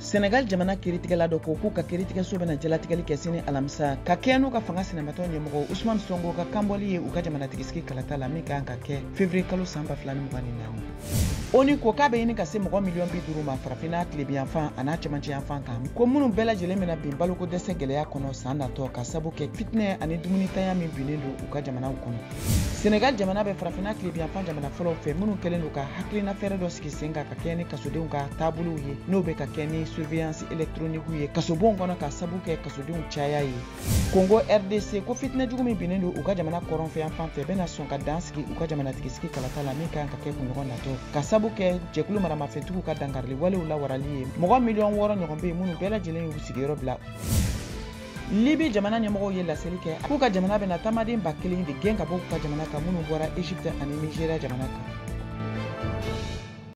Senegal jamana kiiritigɛla dɔ ko k'u ka kiiritigɛso bɛna jalatigɛli kɛ sini alamisa ka kɛɲɛ n'u ka fanga sinamatɔn ɲɛmɔgɔ Usumani Sonko ka kanbɔli ye u ka jamanatigisigi kalata la min kan ka kɛ février kalo san 2024. ONU ko k'a bɛ ɲini ka se mɔgɔ miliyɔn 50 ma Farafinna tilebinyanfan a n'a cɛmancɛyanfan kan, ko minnu bɛɛ lajɛlen bɛna bin baloko dɛsɛ gɛlɛya kɔnɔ san natɔ ka sabu kɛ fitinɛ ani dumunitanya min binnen don u ka jamanaw kɔnɔ. Senegal jamana bɛ Farafinna tilebinyanfan jamana fɔlɔw fɛ minnu kɛlen don ka hakilina fɛɛrɛ dɔ sigi sen kan ka kɛɲɛ ni kasodenw ka taabolow ye, n'o bɛ ka kɛ ni surveillance électronique ye kasobonw kɔnɔ ka sabu kɛ kasodenw caya ye. Congo RDC ko fitinɛ jugu min binnen don u ka jamana kɔrɔnfɛ yanfan fɛ bɛna sɔn ka dan sigi u ka jamanatigisigi kalata la min kan ka kɛ kunɲɔgɔn natɔ, ka sabu kɛ jɛkulu maramafɛntigiw ka dankarili walew lawarali ye. Mɔgɔ miliyɔn 6 ɲɔgɔn bɛ yen minnu bɛɛ lajɛlen y'u sigiyɔrɔ bila. Libi jamana ɲɛmɔgɔw ye laseli kɛ k'u ka jamana bɛna taamaden 1000 de gɛn ka bɔ u ka jamana kan minnu bɔra Egypte ani Nigeria jamana kan.